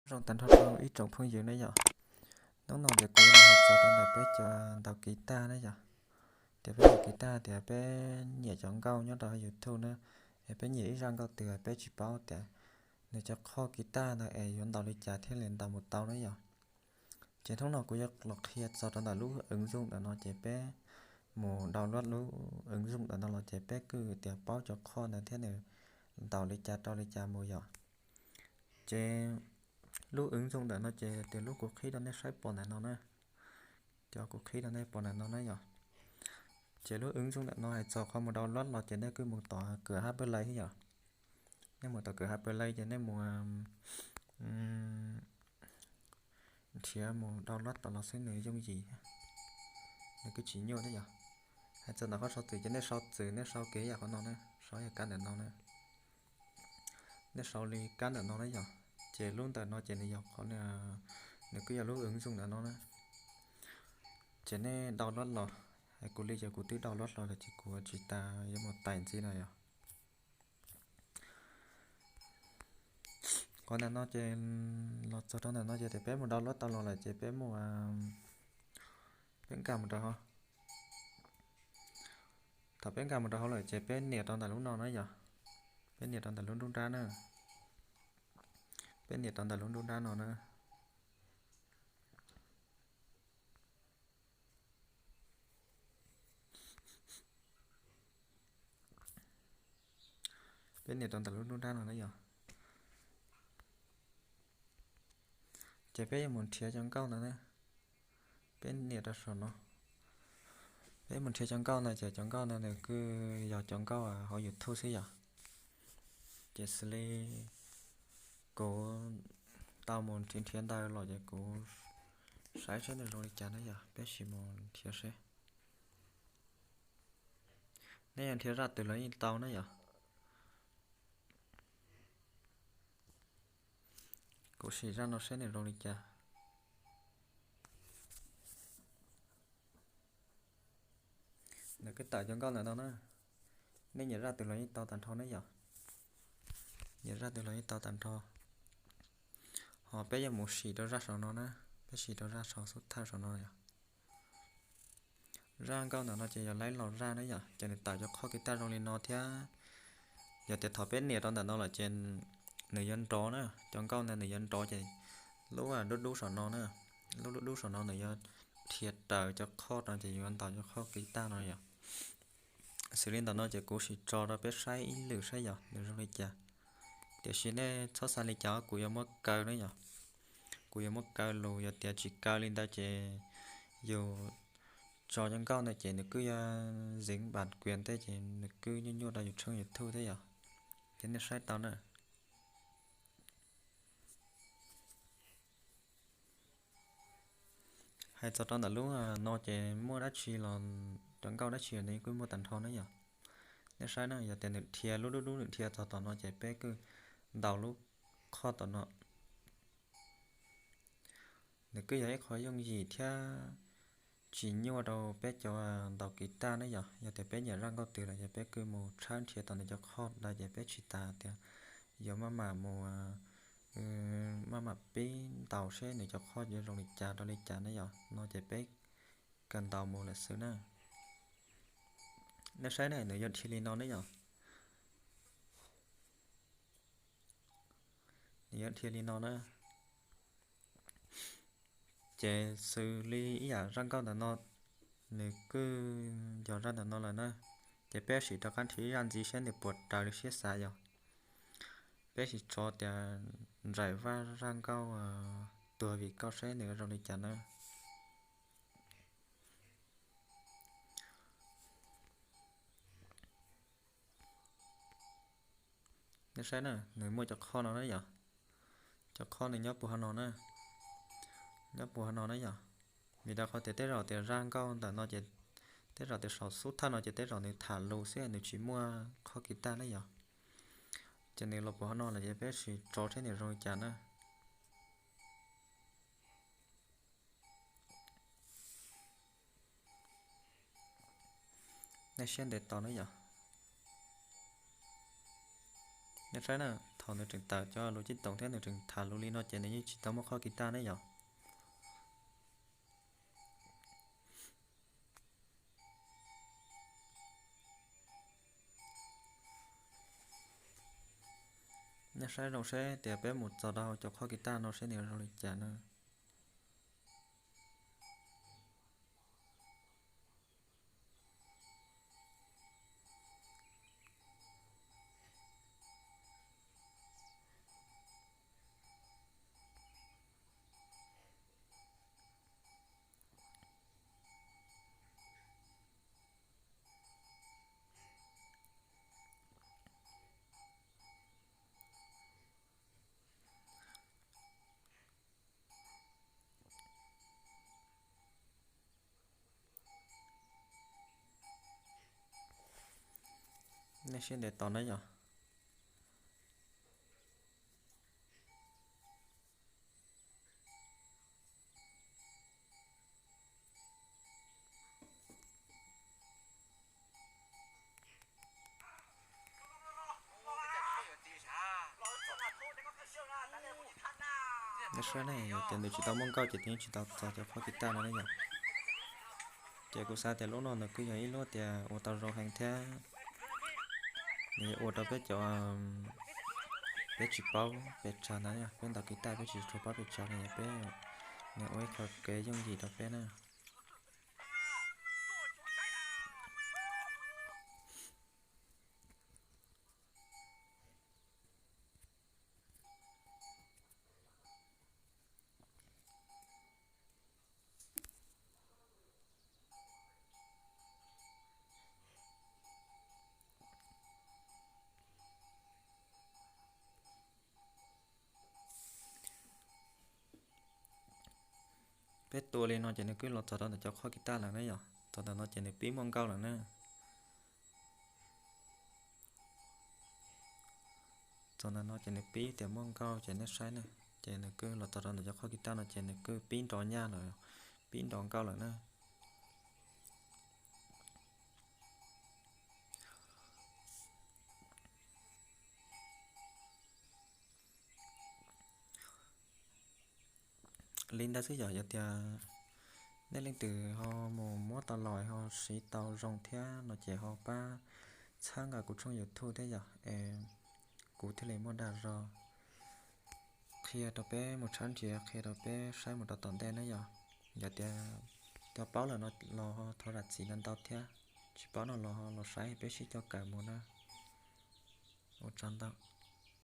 Zoo tag nrho rau ib tsoom phooj ywg na yom. Hnub no ces kuv los hais txog rau ntawm peb cov ntaus kiv taj na yom. Tias peb ntaus kiv taj tias peb nyiam cov nkauj nyob rau hauv YouTube na, es peb nyiam ib zaj nkauj twg peb tsis paub tias nws cov qhoj kiv taj ntawd es yuav ntaus li cas thiaj li ntaus mus tau na yom. Ces hnub no kuv yuav los qhia txog rau ntawm lub ứng dụng ntawm no ces peb mus download lub ứng dụng ntawm no los ces peb kuj tias paub cov qhoj ntawd thiab nws ntaus li cas rau li cas mus yom. Ces lub ứng dụng ntawm no ces tias lub kuv qhib rau nej saib pom ntawm no na. Cov kuv qhib rau nej pom ntawm no na yom. Ces lub ứng dụng ntawm no hais txog qhov mus download los ces nej kuj mus tom kawm Happer Play yom. Nej mus tom kawm Happer Play ces nej mus nrhiav mus download tau los xwb nws yooj yim, nws kuj tsis nyuaj thiab yom. Hais txog ntawm qhov sau txwm ces nej sau txwm nej sau kiag yam qhov no na, sau yam kab ntawm no na. Nej sau li kab ntawm no na yom. Ces lub ntawm no ces nws yog qhov, nws kuj yog lub ứng dụng ntawm no na. Ces nej download los, hais kuv li ces kuv twb download los lawm ces kuv tsis tas yuav mus tais ntxiv no yom. Qhov ntawm no ces los txog rau ntawm no ces tias peb mus download tau los lawm ces peb mus, peb nkag mus rau hauv. Thaum peb nkag mus rau hauv lawm ces peb nias rau ntawm lub no na yom. Peb nias rau ntawm lub nruab nrab na. Peb nias rau ntawm lub nruab nrab no na. Peb nias rau ntawm lub nruab nrab no na yom. Ces peb yuav mus nrhiav cov nkauj ntawd na. Peb nias rau saum no. Peb mus nrhiav cov nkauj ntawd ces cov nkauj ntawd nws kuj yog cov nkauj hauv YouTube xwb yom. Ces xws li kuv tau mus nrhiav nrhiav ntawd los ces kuv saib seb nws zoo li cas na yom, peb sim mus nrhiav seb. Nej yuav nrhiav zaj twg los yeej tau na yom. Kuv sim zaj no seb nws zoo li cas. Nws kuj tawm cov nkauj ntawm no na. Nej nyiam zaj twg los yeej tau tag nrho ne yom. Nyiam zaj twg los yeej tau tag nrho. Ho peb yuav mus sim rau zaj saum no na. Peb sim rau zaj saum xub thawj saum no yom. Zaj nkauj ntawm no ces yog laib los zaj na yom, ces nws tawm cov qhoj kiv taj zoo li no thiab. Yog tias thaum peb nias rau ntawm no lawm ces nws yuav nrov na, cov nkauj ntawd nws yuav nrov ces lub dub dub saum no na, lub dub dub saum no nws yuav dhia raws cov qhoj no ces yuav ntaus cov qhoj kiv taj no yom. Xws li ntawm no ces kuv sim tso rau peb saib ib lwm saib yom nws zoo li cas. Tiam sis nej txhob xav li cas kuv yuav muab kaw na yom. Kuv yuav muab kaw lus, yog tias tsis kaw li ntawd ces yus tso cov nkauj ntawd ces nws kuj yuav zeev bản quyền thiab ces nws kuj nyuaj nyuaj rau yus tsheej YouTube thiab yom. Ces nej saib tau na. Hais txog rau ntawm lub no ces muaj dab tsi los cov nkauj dab tsi nws kuj muaj tag nrho na yom. Nej saib na, yog tias nws dhia lub dub dub nws dhia txog tom no ces peb kuj ntaus lub qhoj tom no. Nws kuj yog ib qho yooj yim thiab tsis nyuaj rau peb cov ntaus kiv taj ne yom. Yog tias peb nyiam zaj nkauj twg lawm ces peb kuj mus tshawb nrhiav tom nws cov qhoj ntawd ces peb tsis tas tias yuav maj mam mus, maj mam pib ntaus seb nws cov qhoj yuav zoo li cas rau li cas ne yom. No ces peb kawg ntaus mus lawm xwb na. Nej saib ne, nws yuav dhia li no ne yom. Nws yuav dhia li no na. Ces xws li ib yam zaj nkauj ntawm no, nws kuj yog zaj ntawm no lawm na. Ces peb sim rov qab nrhiav ib zaj ntxiv seb nws puas raws li siab xav yom. Peb sim tso tias nraim vaj zaj nkauj tuag vim koj seb nws zoo li cas na. Nej saib na, nws muaj cov qhoj no na yom. Cov qhoj nws nyob puag hauv no na. Nyob puag hauv no na yom. Vim rau qhov tias tej zaum tias zaj nkauj ntawm no ces tej zaum tias saum xub thawj no ces tej zaum nws tham lus xwb nws tsis muaj qhoj kiv taj na yom. Ces nws los puag hauv no lawm ces peb sim tso seb nws zoo li cas na. Nej siab ntev tos na yom. Nej saib na, thaum nws tseem tawm cov lus cib toom thiab nws tseem tham lus li no ces nws yeej tsis tau muaj qhov kiv taj ne yom. Nej saib zoo seb tias peb mus txog rau hauv cov qhov kiv taj no seb nws zoo li cas na. Nej siab ntev tos na yom. Nej saib ne, yog tias nws tsis tau muaj nkauj ces nws tsis tau txog cov qhov kiv taj no ne yom. Ces kuv xav tias lub no nws kuj yog ib lub tias ua tau zoo heev thiab nws yuav ua rau peb cov, peb tsis paub pes tsawg ntawd, peb ntaus kiv taj peb tsis tshua paub pes tsawg no yog peb, nws ua ib qho kev yooj yim rau peb na. Peb tua li no ces nws kuj los txog rau ntawm cov qhov kiv taj lawm na yom, txog ntawm no ces nws pib muaj nkauj lawm na. Txog ntawm no ces nws pib tias muaj nkauj ces nej saib na, ces nws kuj los txog rau ntawm cov qhov kiv taj no ces nws kuj pib nrov nyaj lawm, pib nrov nkauj lawm na. Li ntawd xwb yom, yog tias nej leej twg ho mus muab tau los ho siv tau zoo thiab no ces ho pab txhawb nqa kuv tshooj YouTube thiab yom, es kuv thiaj li muaj dag zog qhia rau peb mus tshawb nrhiav, qhia rau peb saib mus rau tom ntej na yom. Yog tias cov paub lawm no los ho thov zam txim ntau ntau thiab, tsis paub no los ho los saib peb sib coj kawm mus na. Ua tsaug ntau.